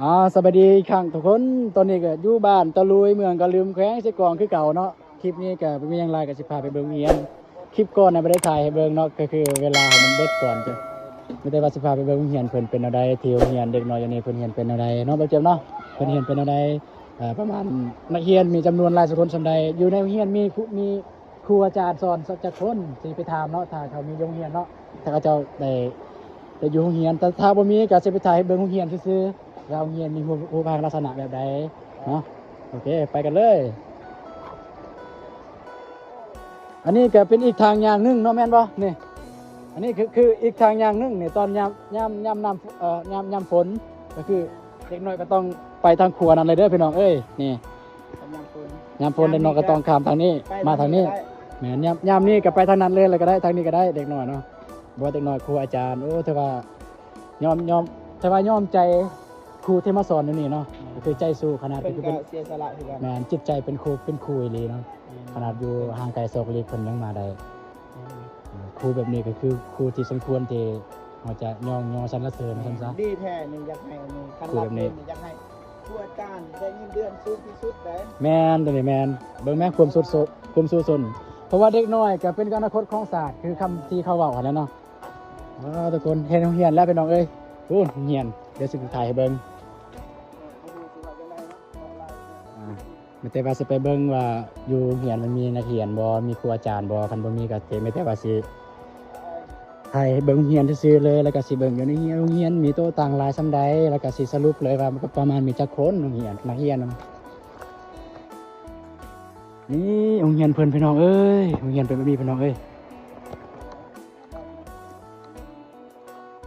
ອາ ສະບາຍດີອີກຄັ້ງທຸກຄົນ. ຕອນນີ້ກໍຢູ່ບ້ານຕະລຸຍ ເມືອງກະລຶມ ແຂວງເຊກອງຄືເກົ່າເນາະ. ຄລິບນີ້ກໍບໍ່ມີຫຍັງຫຼາຍ ກໍຊິພາໄປເບິ່ງໂຮງຮຽນ. ຄລິບກ່ອນນະບໍ່ໄດ້ຖ່າຍໃຫ້ເບິ່ງເນາະ ກໍຄືເວລາມັນເບິດກ່ອນ. ມີແຕ່ວ່າຊິພາໄປເບິ່ງໂຮງຮຽນເພິ່ນເປັນແນວໃດ, ທີ່ໂຮງຮຽນເດັກນ້ອຍຢູ່ນີ້ເພິ່ນຮຽນເປັນແນວໃດເນາະ ບ່າວເຈັບເນາະ. ເພິ່ນຮຽນເປັນແນວໃດ, ເອີ ປະມານນັກຮຽນມີຈຳນວນຫຼາຍສັກຄົນສ່ຳໃດ, ຢູ່ໃນໂຮງຮຽນມີ ມີ ຄູອາຈານສອນສັກຈັກຄົນ ຊິໄປຖາມເນາະ ຖ້າເຂົາມີໂຮງຮຽນເນາະ ຖ້າເຂົາເຈົ້າໄດ້ ໄດ້ຢູ່ໂຮງຮຽນ. ແຕ່ຖ້າບໍ່ມີກໍຊິໄປຖ່າຍໃຫ້ເບິ່ງໂຮງຮຽນຊື່ໆ ວ່າໂຮງຮຽນມີຮູບ ຮູບຮ່າງລັກສະນະແບບໃດເນາະ. ໂອເຄ ໄປກັນເລີຍ. ອັນນີ້ກໍເປັນອີກທາງຍ່າງໜຶ່ງເນາະ ແມ່ນບໍ່ນີ້? ອັນນີ້ຄື ຄືອີກທາງຍ່າງໜຶ່ງນີ້ ຕອນຍາມ ຍາມ ຍາມນ້ຳ ເອີ ຍາມ ຍາມຝົນ ກໍຄືເດັກນ້ອຍກໍຕ້ອງໄປທາງຂົວນັ້ນເລີຍເດີພີ່ນ້ອງເອີຍ. ນີ້ ຍາມຝົນ ຍາມຝົນເດັກນ້ອຍກໍຕ້ອງຂ້າມທາງນີ້ ໄປ ມາທາງນີ້ ທາງນີ້ກໍໄດ້. ແມ່ນ ຍາມ ຍາມນີ້ກໍໄປທາງນັ້ນເລີຍ ແລ້ວກໍໄດ້ ທາງນີ້ກໍໄດ້ ເດັກນ້ອຍເນາະ. ບໍ່ວ່າເດັກນ້ອຍ ຄູອາຈານ ໂອ້ ຖືວ່າຍອມ ຍອມ ຖືວ່າຍອມໃຈຄູທີ່ມາສອນຢູ່ນີ້ເນາະ. ອືມ ກໍຄືໃຈສູ້ຂະໜາດ ເພິ່ນກໍເປັນ ກໍເສຍສະຫຼະຄືກັນ. ແມ່ນ ຈິດໃຈເປັນຄູ ເປັນຄູອີ່ຫຼີເນາະ. ອືມ ຂະໜາດຢູ່ຫ່າງໄກສອກຫຼີກເພິ່ນຍັງມາໄດ້. ອືມ ເອີ ຄູແບບນີ້ກໍຄືຄູທີ່ສົມຄວນທີ່ເຮົາຈະຍ້ອງຍໍສັນລະເສີນວ່າຊັ້ນຊະ. ດີແທ້ນີ້ ຢາກໃຫ້ນີ້ ຄັນ ຄູແບບນີ້ ຮັບເງິນນີ້ ຢາກໃຫ້ ຄູອາຈານໄດ້ເງິນເດືອນສູງທີ່ສຸດເດ້. ແມ່ນ ຕົວນີ້ແມ່ນ. ເບິ່ງແມ ຄວາມສຸດໂຊ ຄວາມສູ້ຊົນ ເພາະວ່າເດັກນ້ອຍກໍເປັນອະນາຄົດຂອງຊາດ ຄືຄຳທີ່ເຂົາເວົ້າຫັ້ນແຫຼະເນາະ. ວ້າວ ທຸກຄົນ ເຫັນໂຮງຮຽນແລ້ວພີ່ນ້ອງເອີຍ. ໂອ້ ໂຮງຮຽນ ດຽວຊິຖ່າຍໃຫ້ເບິ່ງ. ອາ ມີແຕ່ວ່າຊິໄປເບິ່ງວ່າຢູ່ໂຮງຮຽນມັນມີນັກຮຽນບໍ່ ມີຄູອາຈານບໍ່. ຄັນບໍ່ມີກໍຊິ ມີແຕ່ວ່າຊິຖ່າຍໃຫ້ເບິ່ງໂຮງຮຽນຊື່ໆເລີຍ ແລ້ວກໍຊິເບິ່ງຢູ່ໃນໂຮງຮຽນມີໂຕະຕັ່ງຫຼາຍສ່ຳໃດ ແລ້ວກໍຊິສະຫຼຸບເລີຍວ່າປະມານມີຈັກຄົນໂຮງຮຽນ ນັກຮຽນ. ນີ້ໂຮງຮຽນເພິ່ນພີ່ນ້ອງເອີຍ ໂຮງຮຽນເປັນແບບນີ້ພີ່ນ້ອງເອີຍ.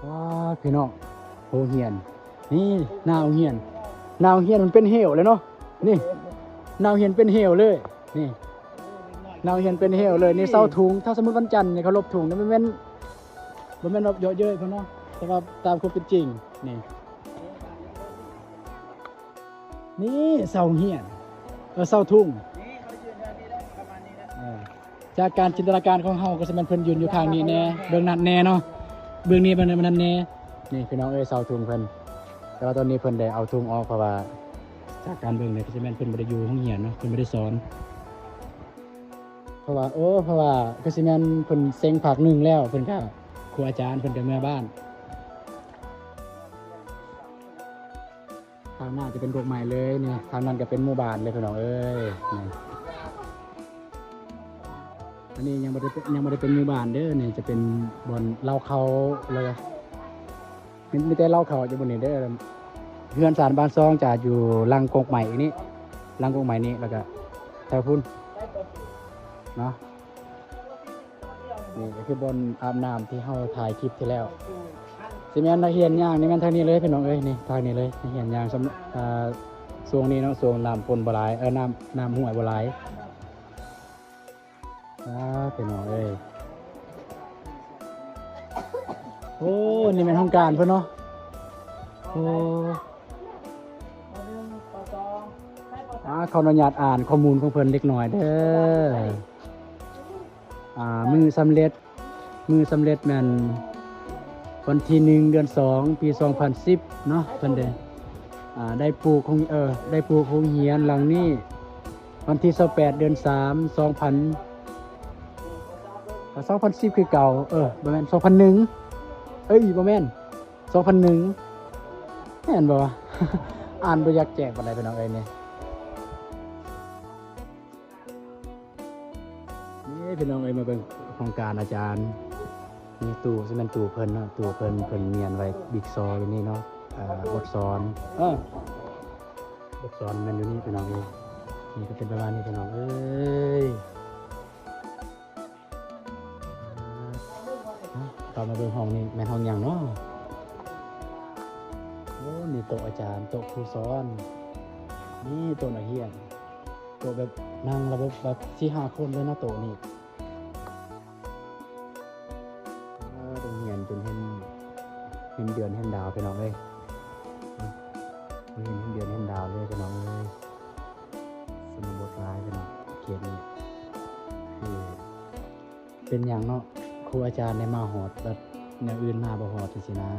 ວ້າ ພີ່ນ້ອງ ໂຮງຮຽນ ນີ້ໜ້າໂຮງຮຽນ ໜ້າໂຮງຮຽນມັນເປັນເຫວເລີຍເນາະ. ນີ້ໜ້າໂຮງຮຽນເປັນເຫວເລີຍ ນີ້ໜ້າໂຮງຮຽນເປັນເຫວເລີຍ. ນີ້ເສົາທຸງ ຖ້າສົມມຸດວັນຈັນນີ້ເຄົາລົບທຸງ ມັນແມ່ນ ບໍ່ແມ່ນວ່າເຍາະເຍີ້ຍເພິ່ນເນາະ ແຕ່ວ່າຕາມຄວາມເປັນຈິງ ນີ້ ນີ້ເສົາຮຽນ ເອີ ເສົາທຸງ ເອີ ຈາກການຈິນຕະນາການຂອງເຮົາກໍຊິແມ່ນເພິ່ນຢືນຢູ່ຂ້າງນີ້ແດ່ ເບື້ອງນັ້ນແດ່ເນາະ ເບື້ອງນີ້ ເບື້ອງນັ້ນແດ່. ນີ້ພີ່ນ້ອງເອີຍ ເສົາທຸງເພິ່ນ ແຕ່ວ່າຕອນນີ້ເພິ່ນໄດ້ເອົາທຸງອອກ ເພາະວ່າຈາກການເບິ່ງນີ້ກໍຊິແມ່ນເພິ່ນບໍ່ໄດ້ຢູ່ໂຮງຮຽນເນາະ ເພິ່ນບໍ່ໄດ້ສອນ. ເພາະວ່າ ໂອ້ ເພາະວ່າຄືຊິແມ່ນເພິ່ນເສັງພາກໜຶ່ງແລ້ວ ເພິ່ນກໍ ຄູອາຈານເພິ່ນກໍເມືອບ້ານ. ທາງໜ້າຈະເປັນກົກໄມ້ເລີຍນີ້ ທາງນັ້ນກໍເປັນໝູ່ບ້ານເລີຍພີ່ນ້ອງເອີຍ. ນີ້ ອັນນີ້ຍັງບໍ່ໄດ້ ຍັງບໍ່ໄດ້ເປັນໝູ່ບ້ານເດີ ນີ້ຈະເປັນບ່ອນເລົ້າເຂົ້າ ແລ້ວກໍ ມີ ມີແຕ່ເລົ້າເຂົ້າຢູ່ບ່ອນນີ້ເດີ. ເຮືອນຊານບ້ານຊ່ອງຈະຢູ່ຫຼັງກົກໄມ້ນີ້ ຫຼັງກົກໄມ້ນີ້ ແລ້ວກໍແຖວພຸ້ນເນາະ. ນີ້ກໍຄືບ່ອນອາບນ້ຳທີ່ເຮົາຖ່າຍຄລິບທີ່ແລ້ວ ຊິແມ່ນນັກຮຽນຍ່າງນີ້ແມ່ນທາງນີ້ເລີຍພີ່ນ້ອງເອີຍ. ນີ້ທາງນີ້ເລີຍ ນັກຮຽນຍ່າງ ຊ່ວງ ອາ ຊ່ວງນີ້ເນາະ ຊ່ວງນ້ຳຝົນບໍ່ຫຼາຍ ເອີ ນ້ຳ ນ້ຳຫ້ວຍບໍ່ຫຼາຍ. ອ້າ ພີ່ນ້ອງເອີຍ ໂອ້ ນີ້ແມ່ນຫ້ອງການເພິ່ນເນາະ. ໂອ້ ອາ ຂໍອະນຸຍາດອ່ານຂໍ້ມູນຂອງເພິ່ນເລັກນ້ອຍເດີ. ອາ ມື້ສຳເລັດ ມື້ສຳເລັດແມ່ນວັນທີໜຶ່ງ ເດືອນສອງ ປີສອງພັນສິບເນາະ ເພິ່ນໄດ້ ອາ ໄດ້ປູກໂຮງ ເອີ ໄດ້ປູກໂຮງຮຽນຫຼັງນີ້ ວັນທີຊາວແປດ ເດືອນສາມ ສອງພັນ ອາ ສອງພັນສິບຄືເກົ່າ ເອີ ບໍ່ແມ່ນ ສອງພັນໜຶ່ງ ເອີຍ ບໍ່ແມ່ນ ສອງພັນໜຶ່ງ ແມ່ນບໍ່ວະ? ອ່ານບໍ່ຢາກແຈ້ງປານໃດພີ່ນ້ອງເອີຍນີ້. ນີ້ພີ່ນ້ອງເອີຍ ມາເບິ່ງຫ້ອງການອາຈານ. ນີ້ຕູ້ ຊິແມ່ນຕູ້ເພິ່ນເນາະ ຕູ້ເພິ່ນ ເພິ່ນມ້ຽນໄວ້ບິກຊໍຢູ່ນີ້ເນາະ. ເອີ ບົດສອນ ເອີ ບົດສອນແມ່ນຢູ່ນີ້ພີ່ນ້ອງເອີຍ. ນີ້ກໍເປັນປະມານນີ້ພີ່ນ້ອງເອີຍ. ເຂົ້າມາເບິ່ງຫ້ອງນີ້ແມ່ນຫ້ອງຫຍັງເນາະ? ໂອ້ ນີ້ໂຕະອາຈານ ໂຕະຄູສອນ ນີ້ໂຕະນັກຮຽນ ໂຕະແບບນັ່ງລະບົບແບບສີ່ຫ້າຄົນເລີຍເນາະ ໂຕະນີ້. ເອີ ໂຮງຮຽນຈົນເຫັນ ເຫັນເດືອນເຫັນດາວພີ່ນ້ອງເອີຍ ເຫັນເດືອນເຫັນດາວເລີຍພີ່ນ້ອງເອີຍ. ຊົນນະບົດຫຼາຍພີ່ນ້ອງ ເຂດນີ້ ຄືເປັນຫຍັງເນາະ ຄູອາຈານໄດ້ມາຮອດ ແບບແນວອື່ນມາບໍ່ຮອດຈັ່ງຊີ້ນະ.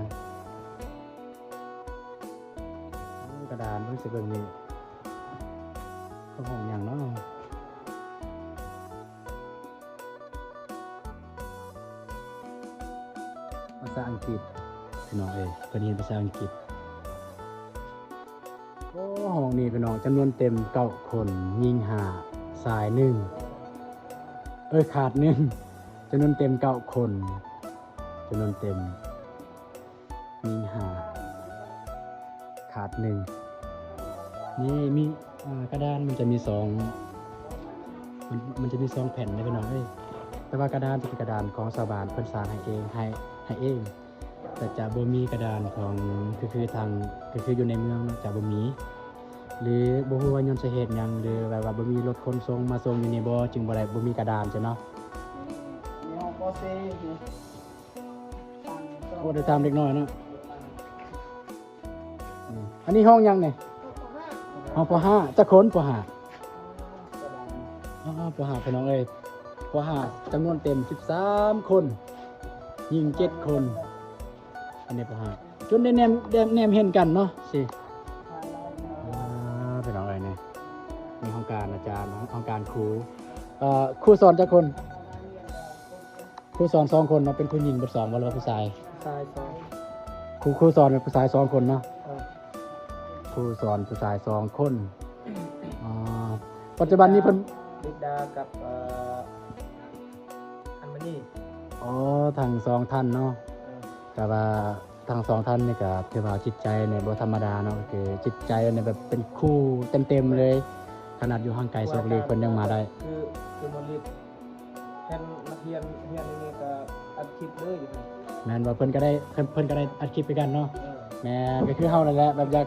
ກະດານ ເບິ່ງຊິເບິ່ງນີ້ ເຂົາຮ້ອງຫຍັງເນາະ? ພາສາອັງກິດ ພີ່ນ້ອງເອີຍ ເພິ່ນຮຽນພາສາອັງກິດ. ໂອ້ ຫ້ອງນີ້ ພີ່ນ້ອງ ຈຳນວນເຕັມເກົ້າຄົນ ຍິງຫ້າ ຊາຍໜຶ່ງ ເອີ ຂາດໜຶ່ງ ຈຳນວນເຕັມເກົ້າຄົນ ຈຳນວນເຕັມ ຍິງຫ້າ ຂາດໜຶ່ງ. ນີ້ມີ ອ່າ ກະດານມັນຈະມີສອງ ມັນ ມັນຈະມີສອງແຜ່ນເດ້ ພີ່ນ້ອງເອີຍ ແຕ່ວ່າກະດານຈະເປັນກະດານຂອງຊາວບ້ານ ເພິ່ນສ້າງໃຫ້ເອງ ໃຫ້ ໃຫ້ເອງ ແຕ່ຈະບໍ່ມີກະດານຂອງ ຄື ຄືທາງ ຄື ຄືຢູ່ໃນເມືອງເນາະ ຈະບໍ່ມີ ຫຼືບໍ່ຮູ້ວ່າຍ້ອນສາເຫດຫຍັງ ຫຼືແບບວ່າບໍ່ມີລົດຂົນສົ່ງມາສົ່ງຢູ່ນີ້ບໍ່ ຈຶ່ງບໍ່ໄດ້ ບໍ່ມີກະດານຊັ້ນເນາະ. ນີ້ຫ້ອງ ປ.ສີ່ ນີ້ ໂອ້ ໄດ້ຕາມເດັກນ້ອຍເນາະ. ອືມ ອັນນີ້ຫ້ອງຫຍັງນີ້? ຫ້ອງ ປ.ຫ້າ ຈັກຄົນ? ປ.ຫ້າ ອໍ ປ.ຫ້າ ພີ່ນ້ອງເອີຍ ປ.ຫ້າ ຈຳນວນເຕັມສິບສາມຄົນ ຍິງເຈັດຄົນ. ອັນນີ້ ປ.ຫ້າ ຈົນໄດ້ແນມ ແນມ ແນມເຫັນກັນເນາະ ຊິ ອ່າ ພີ່ນ້ອງເອີຍ ນີ້ ນີ້ຫ້ອງການອາຈານ ຫ້ອງການຄູ ເອີ ຄູສອນຈັກຄົນ? ຄູສອນສອງຄົນເນາະ ເປັນຜູ້ຍິງເບິດສອງບໍ່ ຫຼືວ່າຜູ້ຊາຍ? ຜູ້ຊາຍສອງ ຄູ ຄູສອນເປັນຜູ້ຊາຍສອງຄົນເນາະ. ເອີ ຄູສອນຜູ້ຊາຍສອງຄົນ. ອໍ ປັດຈຸບັນນີ້ເພິ່ນ ລິດດາກັບ ເອີ ອັນມະນີ. ອໍ ທັງສອງທ່ານເນາະ. ເອີ ແຕ່ວ່າທັງສອງທ່ານນີ້ກະຖືວ່າຈິດໃຈນີ້ບໍ່ທຳມະດາເນາະ ຄືຈິດໃຈນີ້ແບບເປັນຄູເຕັມໆເລີຍ ຂະໜາດຢູ່ຫ່າງໄກໂສກຫຼີກເພິ່ນຍັງມາໄດ້. ຄື ຄືມາລິດ ແມ່ນນັກຮຽນ ຮຽນນີ້ກະອັດຄລິບເລີຍຢູ່. ແມ່ນວ່າເພິ່ນກະໄດ້ ເພິ່ນ ເພິ່ນກະໄດ້ອັດຄລິບຄືກັນເນາະ. ເອີ ແມ່ນ ກະຄືເຮົານັ້ນແຫຼະ ແບບຢາກ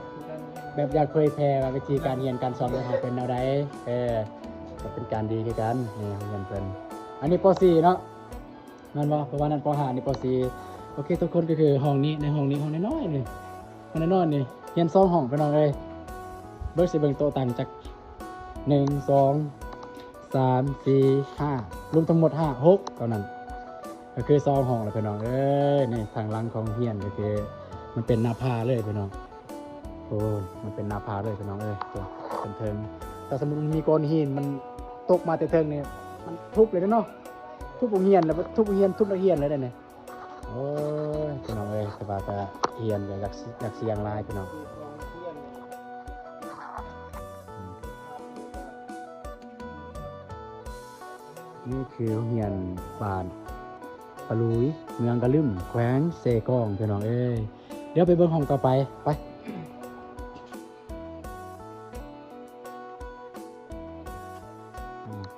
ແບບຢາກເຜີຍແຜ່ວ່າວິທີການຮຽນການສອນຂອງເຮົາເປັນແນວໃດ. ເອີ ກະເປັນການດີຄືກັນ ນີ້ໂຮງຮຽນເພິ່ນ. ອັນນີ້ ປ.ສີ່ ເນາະ ແມ່ນບໍ່? ປະມານນັ້ນ ປ.ຫ້າ ນີ້ ປ.ສີ່ ໂອເຄ ທຸກຄົນ ກະຄືຫ້ອງນີ້ ໃນຫ້ອງນີ້ ຫ້ອງນ້ອຍໆນີ້ ຫ້ອງນ້ອຍໆນີ້ ຮຽນສອງຫ້ອງ ພີ່ນ້ອງເອີຍ. ເບິ່ງຊິເບິ່ງໂຕະຕັ່ງຈັກ ໜຶ່ງ ສອງ ສາມ ສີ່ ຫ້າ ລວມທັງໝົດຫ້າ ຫົກ ເທົ່ານັ້ນ ກະຄືສອງຫ້ອງແລ້ວ ພີ່ນ້ອງເອີຍ. ນີ້ທາງຫຼັງຂອງຮຽນ ກະຄືມັນເປັນໜ້າຜາເລີຍ ພີ່ນ້ອງ. ໂອ້ ມັນເປັນໜ້າຜາເລີຍ ພີ່ນ້ອງເອີຍ ເທິງໆ. ຖ້າສົມມຸດມັນມີກ້ອນຫີນມັນຕົກມາແຕ່ເທິງນີ້ ມັນທຸບເລີຍເນາະ ທຸບໂຮງຮຽນແລ້ວ ທຸບໂຮງຮຽນ ທຸບນັກຮຽນເລີຍເດ້ນີ້. ໂອ້ຍ ພີ່ນ້ອງເອີຍ ແຕ່ວ່າກະຮຽນກະຢາກ ຢາກສ່ຽງຫຼາຍ ພີ່ນ້ອງ. ນີ້ຄືໂຮງຮຽນບ້ານປະລຸຍ ເມືອງກະລຶມ ແຂວງເຊກອງ ພີ່ນ້ອງເອີຍ. ດຽວໄປເບິ່ງຫ້ອງຕໍ່ໄປ ໄປ. ອາ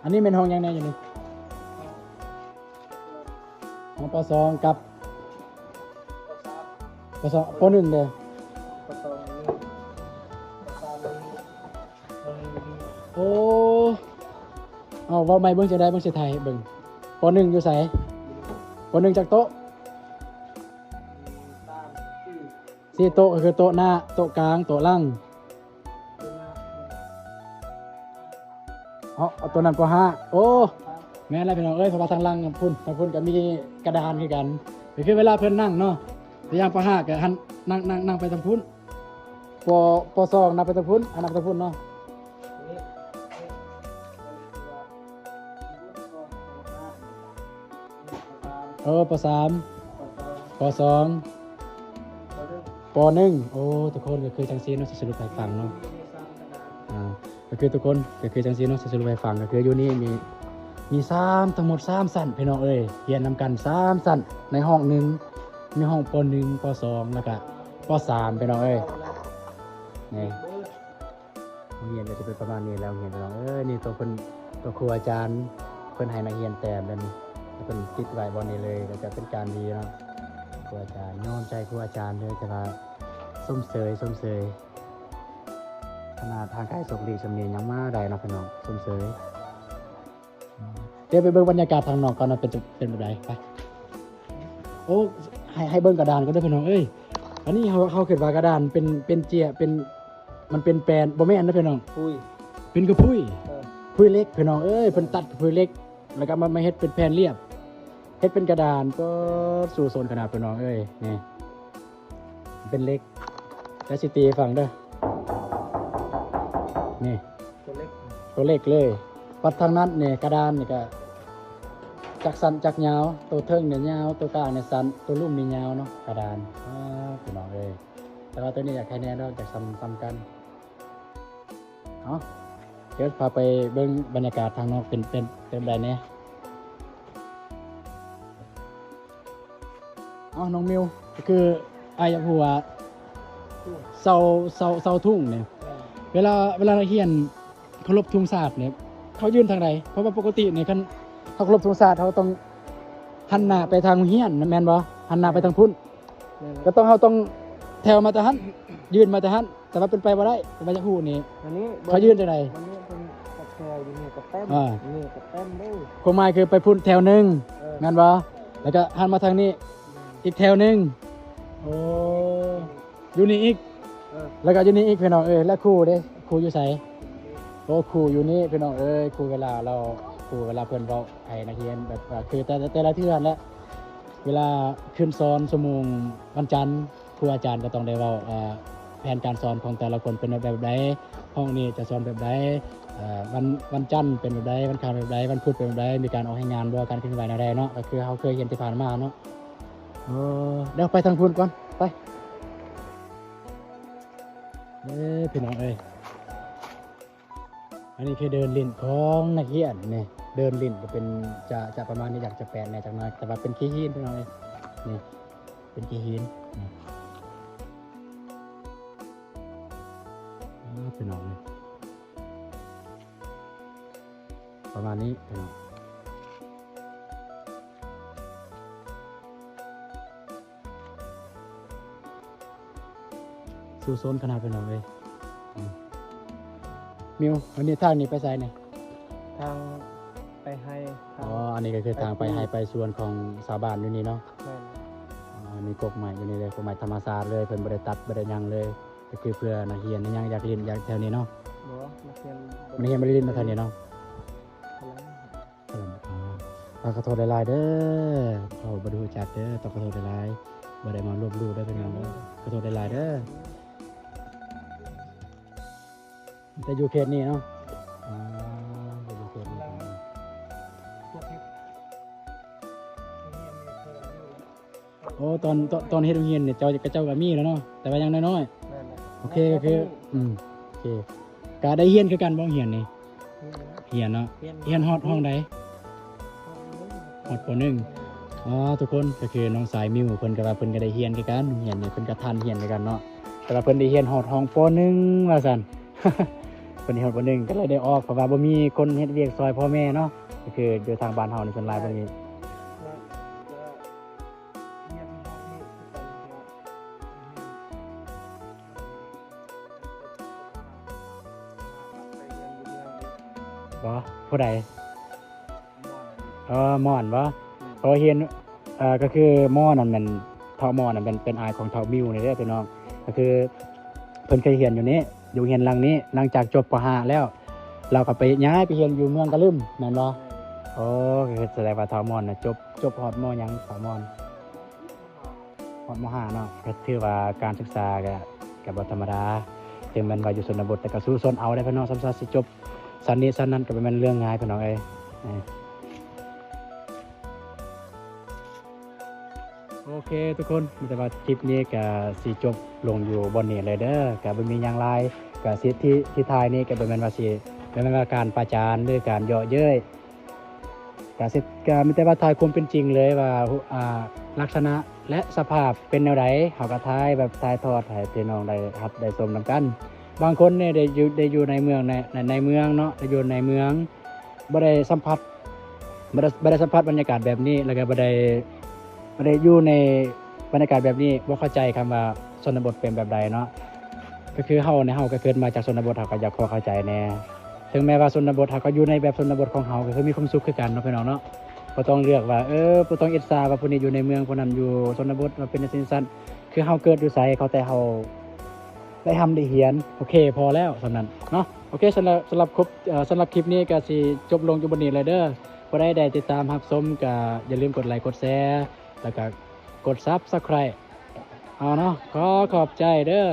ອັນນີ້ແມ່ນຫ້ອງຫຍັງແດ່ຢູ່ນີ້? ຫ້ອງ ປ.ສອງ ກັບ ປ.ສາມ ປ.ສອງ ປ.ໜຶ່ງເດ້? ປ.ສອງ ໂອ້ ເອົາ ເວົ້າໃໝ່ເບິ່ງ ຈັ່ງໃດເບິ່ງ ຊິຖ່າຍໃຫ້ເບິ່ງ. ປ.ໜຶ່ງ ຢູ່ໃສ? ປ.ໜຶ່ງ ຈັກໂຕະ? ສາມ ສີ່ ສີ່ໂຕະ ກະຄືໂຕະໜ້າ ໂຕະກາງ ໂຕະຫຼັງ. ເອົາ ເອົາໂຕະນັ້ນ ປ.ຫ້າ. ໂອ້ ແມ່ນແລ້ວ ພີ່ນ້ອງເອີຍ ເພາະວ່າທາງຫຼັງພຸ້ນ ທາງພຸ້ນກະມີກະດານຄືກັນ ກະຄືເວລາເພິ່ນນັ່ງເນາະ ຕົວຢ່າງ ປ.ຫ້າ ກະຫັ້ນ ນັ່ງ ນັ່ງ ນັ່ງໄປທາງພຸ້ນ. ປ.ສອງ ນັ່ງໄປທາງພຸ້ນ ອັນນັ້ນໄປທາງພຸ້ນເນາະ. ເອີ ປ.ສາມ ປ.ສອງ ປ.ໜຶ່ງ. ໂອ້ ທຸກຄົນ ກະຄືຈັ່ງຊີ້ເນາະ ຊິສະຫຼຸບໃຫ້ຟັງເນາະ. ອາ ກະຄືທຸກຄົນ ກະຄືຈັ່ງຊີ້ເນາະ ຊິສະຫຼຸບໃຫ້ຟັງ ກະຄືຢູ່ນີ້ມີ ມີສາມ ທັງໝົດສາມຊັ້ນ ພີ່ນ້ອງເອີຍ ຮຽນນຳກັນສາມຊັ້ນ ໃນຫ້ອງໜຶ່ງ ມີຫ້ອງ ປ.ໜຶ່ງ ປ.ສອງ ແລ້ວກະ ປ.ສາມ ພີ່ນ້ອງເອີຍ. ນີ້ ໂຮງຮຽນກະຈະເປັນປະມານນີ້ແຫຼະ ໂຮງຮຽນ ພີ່ນ້ອງເອີຍ. ນີ້ໂຕເພິ່ນ ໂຕຄູອາຈານ ເພິ່ນໃຫ້ນັກຮຽນແຕ້ມແບບນີ້ ເພິ່ນຕິດໄວ້ບ່ອນນີ້ເລີຍ ກະຈະເປັນການດີເນາະ. ຄູອາຈານ ຍອມໃຈຄູອາຈານເລີຍ ແຕ່ວ່າຊົມເຊີຍ ຊົມເຊີຍ ຂະໜາດທາງໄກໂສກຫຼີກຊ່ຳນີ້ຍັງມາໄດ້ເນາະ ພີ່ນ້ອງ ຊົມເຊີຍ. ດຽວໄປເບິ່ງບັນຍາກາດທາງນອກກ່ອນວ່າເປັນ ເປັນແບບໃດ ໄປ. ໂອ້ ໃຫ້ ໃຫ້ເບິ່ງກະດານກ່ອນເດີ ພີ່ນ້ອງເອີຍ. ອັນນີ້ເຮົາ ເຮົາຄິດວ່າກະດານເປັນ ເປັນເຈຍ ເປັນ ມັນເປັນແປນ ບໍ່ແມ່ນເນາະ ພີ່ນ້ອງ ເປັນກະພຸ້ຍ ເອີ ພຸ້ຍເຫຼັກ ພີ່ນ້ອງເອີຍ. ເພິ່ນຕັດກະພຸ້ຍເຫຼັກ ແລ້ວກະມາ ມາເຮັດເປັນແຜ່ນລຽບ ເຮັດເປັນກະດານ. ປາດ ສູ້ຊົນຂະໜາດ ພີ່ນ້ອງເອີຍ. ນີ້ເປັນເຫຼັກ ແລ້ວຊິຕີໃຫ້ຟັງເດີ. ນີ້ ຕົວເລັກ ຕົວເລັກເລີຍ. ບັດທາງນັ້ນນີ້ ກະດານນີ້ກະຈັກສັ້ນຈັກຍາວ, ໂຕເທິງນີ້ຍາວ, ໂຕກາງນີ້ສັ້ນ, ໂຕລຸ່ມນີ້ຍາວເນາະ ກະດານ. ອ້າ ພີ່ນ້ອງເອີຍ ແຕ່ວ່າໂຕນີ້ຢາກໃຫ້ແນ່ດອກ ຢາກສ່ຳ ສ່ຳກັນ. ເອົາ ດຽວພາໄປເບິ່ງບັນຍາກາດທາງນອກເປັນ ເປັນ ເປັນແບບໃດແດ່. ເອົາ ນ້ອງມິວ ກໍຄືອ້າຍຢາກຮູ້ວ່າ ເສົາ ເສົາ ເສົາທຸງນີ້ ເວລາ ເວລານັກຮຽນເຄົາລົບທຸງຊາດນີ້ ເຂົາຢືນທາງໃດ? ເພາະວ່າປົກກະຕິນີ້ ຄັນເຮົາເຄົາລົບທຸງຊາດ ເຮົາຕ້ອງຫັນໜ້າໄປທາງໂຮງຮຽນ ແມ່ນບໍ່? ຫັນໜ້າໄປທາງພຸ້ນ. ແມ່ນແລ້ວ ກໍຕ້ອງ ເຮົາຕ້ອງແຖວມາແຕ່ຫັ້ນ ຢືນມາແຕ່ຫັ້ນ. ແຕ່ວ່າເປັນໄປບໍ່ໄດ້ ແຕ່ວ່າຢາກຮູ້ນີ້ ອັນນີ້ ເຂົາຢືນຈັ່ງໃດ? ອັນນີ້ເພິ່ນກະແຖວຢູ່ນີ້ກະເຕັມ ອ່າ ນີ້ກະເຕັມເດ້. ຄວາມໝາຍຄືໄປພຸ້ນແຖວໜຶ່ງ ເອີ ແມ່ນບໍ່? ແລ້ວກະຫັນມາທາງນີ້ ອືມ ອີກແຖວໜຶ່ງ. ໂອ້ ຢູ່ນີ້ອີກ ເອີ ແລ້ວກະຢູ່ນີ້ອີກ ພີ່ນ້ອງເອີຍ. ແລ້ວຄູເດ້? ຄູຢູ່ໃສ? ໂອ້ ຄູຢູ່ນີ້ ພີ່ນ້ອງເອີຍ. ຄູເວລາລາວ ຄູເວລາເພິ່ນເວົ້າໃຫ້ນັກຮຽນ ແບບວ່າ ຄືແຕ່ ແຕ່ລະເທື່ອຫັ້ນແຫຼະ ເວລາຂຶ້ນສອນຊົ່ວໂມງວັນຈັນ ຄູອາຈານກໍຕ້ອງໄດ້ເວົ້າ ເອີ ແຜນການສອນຂອງແຕ່ລະຄົນເປັນແບບໃດ, ຫ້ອງນີ້ຈະສອນແບບໃດ, ເອີ ວັນ ວັນຈັນເປັນແບບໃດ, ວັນອັງຄານແບບໃດ, ວັນພຸດເປັນແບບໃດ, ມີການອອກແຮງງານບໍ່, ການເຄື່ອນໄຫວແນວໃດເນາະ. ກໍຄືເຮົາເຄີຍຮຽນທີ່ຜ່ານມາເນາະ. ເອີ ດຽວໄປທາງພຸ້ນກ່ອນ ໄປ. ເອີ ພີ່ນ້ອງເອີຍ ອັນນີ້ຄືເດີ່ນຫຼິ້ນຂອງນັກຮຽນນີ້. ເດີ່ນຫຼິ້ນກໍເປັນ ຈະ ຈະປະມານນີ້ ຢາກຈະແປະແດ່ຈັກໜ້ອຍ ແຕ່ວ່າເປັນຂີ້ຫີນ ພີ່ນ້ອງເອີຍ. ນີ້ເປັນຂີ້ຫີນນີ້ ອ້າ ພີ່ນ້ອງເອີຍ ປະມານນີ້ ພີ່ນ້ອງ. ສູ້ຊົນຂະໜາດ ພີ່ນ້ອງເອີຍ. ອືມ ມິວ ອັນນີ້ທາງນີ້ໄປໃສນີ້? ທາງໄປໄຮ່. ອໍ ທາງ ອັນນີ້ກໍຄືທາງໄປໄຮ່ໄປສວນຂອງຊາວບ້ານຢູ່ນີ້ເນາະ. ແມ່ນ. ອໍ ມີກົກໄມ້ຢູ່ນີ້ເລີຍ ກົກໄມ້ທຳມະຊາດເລີຍ ເພິ່ນບໍ່ໄດ້ຕັດ ບໍ່ໄດ້ຫຍັງເລີຍ. ກໍຄືເພື່ອນັກຮຽນ ຍັງຢາກຫຼິ້ນ ຢາກແຖວນີ້ເນາະ. ບໍ່ ນັກຮຽນ ນັກຮຽນບໍ່ໄດ້ຫຼິ້ນມາແຖວນີ້ເນາະ. ອ່າ ຂໍໂທດຫຼາຍໆເດີ ເຮົາບໍ່ໄດ້ຮູ້ຈັກເດີ ຕ້ອງຂໍໂທດຫຼາຍໆ ບໍ່ໄດ້ມາລົບຫຼູ່ເດີພີ່ນ້ອງເດີ ຂໍໂທດຫຼາຍໆເດີ. ແຕ່ຢູ່ເຂດນີ້ເນາະ ອ່າ ຢູ່ເຂດນີ້. ໂອ້ ຕອນ ຕອນ ຕອນເຮັດໂຮງຮຽນນີ້ ເຈົ້າ ເຈົ້າກໍມີແລ້ວເນາະ ແຕ່ວ່າຍັງນ້ອຍໆ. ແມ່ນແຫຼະ. ໂອເຄ ກໍຄື ອືມ ໂອເຄ ກໍໄດ້ຮຽນຄືກັນບໍ່ ຮຽນນີ້? ຮຽນເນາະ. ຮຽນຮອດຫ້ອງໃດ? ຮອດ ປ.ໜຶ່ງ. ອໍ ທຸກຄົນ ກໍຄືນ້ອງສາຍມິວ ເພິ່ນກໍວ່າເພິ່ນກໍໄດ້ຮຽນຄືກັນ ຮຽນນີ້ເພິ່ນກໍທັນຮຽນຄືກັນເນາະ ແຕ່ວ່າເພິ່ນໄດ້ຮຽນຮອດຫ້ອງ ປ.ໜຶ່ງ ວ່າຊັ້ນ. ເພິ່ນຮຽນຮອດ ປ.ໜຶ່ງ ກໍເລີຍໄດ້ອອກ ເພາະວ່າບໍ່ມີຄົນເຮັດວຽກຊ່ອຍພໍ່ແມ່ເນາະ ກໍຄືຢູ່ທາງບ້ານເຮົານີ້ ສ່ວນຫຼາຍບໍ່ມີ. ບໍ່ ຜູ້ໃດ? ເອີ ໝອນບໍ່? ອືມ ເພາະວ່າຮຽນ ເອີ ກໍຄືໝໍນັ້ນແມ່ນ ເຖົ້າໝໍນັ້ນເປັນ ເປັນອ້າຍຂອງເຖົ້າມິວນີ້ເດ້ພີ່ນ້ອງ ກໍຄືເພິ່ນເຄີຍຮຽນຢູ່ນີ້ ຢູ່ໂຮງຮຽນຫຼັງນີ້ ຫຼັງຈາກຈົບ ປ.ຫ້າ ແລ້ວ ລາວກໍໄປ ຍ້າຍໄປຮຽນຢູ່ເມືອງກະລຶມ ແມ່ນບໍ່? ແມ່ນ. ໂອ້ ກໍຄືສະແດງວ່າເຖົ້າໝອນນະ ຈົບ ຈົບຮອດ ມ.ຫຍັງ ເຖົ້າໝອນ? ຮອດ ມ.ຫ້າ ເນາະ ກໍຖືວ່າການສຶກສາກໍ ກໍບໍ່ທຳມະດາ ເຖິງແມ່ນວ່າຢູ່ຊົນນະບົດ ແຕ່ກໍສູ້ຊົນເອົາເດ້ພີ່ນ້ອງ. ສ່ຳຊາຊິຈົບຊັ້ນນີ້ຊັ້ນນັ້ນ ກໍບໍ່ແມ່ນເລື່ອງງ່າຍພີ່ນ້ອງເອີຍ. ໂອເຄທຸກຄົນ ມີແຕ່ວ່າຄລິບນີ້ກໍຊິຈົບລົງຢູ່ບ່ອນນີ້ເລີຍເດີ ກໍບໍ່ມີຫຍັງຫຼາຍ ກໍຊິ ທີ່ ທີ່ຖ່າຍນີ້ກໍບໍ່ແມ່ນວ່າຊິ ບໍ່ແມ່ນວ່າການປະຈານ ຫຼື ການເຍາະເຍີ້ຍ ກະຊິ ກະມີແຕ່ວ່າຖ່າຍຄວາມເປັນຈິງເລີຍວ່າ ອ່າ ລັກສະນະ ແລະ ສະພາບເປັນແນວໃດ ເຮົາກະຖ່າຍແບບຖ່າຍທອດໃຫ້ພີ່ນ້ອງໄດ້ຮັບໄດ້ຊົມນຳກັນ. ບາງຄົນນີ້ໄດ້ຢູ່ ໄດ້ຢູ່ໃນເມືອງ ໃນ ໃນ ໃນເມືອງເນາະ ໄດ້ຢູ່ໃນເມືອງ ບໍ່ໄດ້ສຳຜັດ ບໍ່ໄດ້ ບໍ່ໄດ້ສຳຜັດບັນຍາກາດແບບນີ້ ແລ້ວກະບໍ່ໄດ້ ບໍ່ໄດ້ຢູ່ໃນບັນຍາກາດແບບນີ້ ບໍ່ເຂົ້າໃຈຄຳວ່າຊົນນະບົດເປັນແບບໃດເນາະ. ກໍຄືເຮົານີ້ ເຮົາກໍເກີດມາຈາກຊົນນະບົດ ເຮົາກໍຢາກພໍເຂົ້າໃຈແດ່. ເຖິງແມ່ນວ່າຊົນນະບົດ ເຮົາກໍຢູ່ໃນແບບຊົນນະບົດຂອງເຮົາ ກໍຄືມີຄວາມສຸກຄືກັນເນາະ ພີ່ນ້ອງເນາະ. ບໍ່ຕ້ອງເລືອກວ່າ ເອີ ບໍ່ຕ້ອງອິດສາວ່າຜູ້ນີ້ຢູ່ໃນເມືອງ ຜູ້ນັ້ນຢູ່ຊົນນະບົດ ວ່າເປັນຈັ່ງຊີ້ຈັ່ງຊັ້ນ. ຄືເຮົາເກີດຢູ່ໃສ ຂໍແຕ່ເຮົາໄດ້ຮ່ຳໄດ້ຮຽນ ໂອເຄ ພໍແລ້ວສ່ຳນັ້ນເນາະ. ໂອເຄ ສຳລັບ ສຳລັບຄົບ ເອີ ສຳລັບຄລິບນີ້ກໍຊິຈົບລົງຢູ່ບ່ອນນີ້ເລີຍເດີ. ຜູ້ໃດໄດ້ຕິດຕາມຮັບຊົມ ກໍຢ່າລືມກົດໄລ ກົດແຊ ແລ້ວກໍກົດ Subscribe ເອົາເນາະ. ຂໍຂອບໃຈເດີ.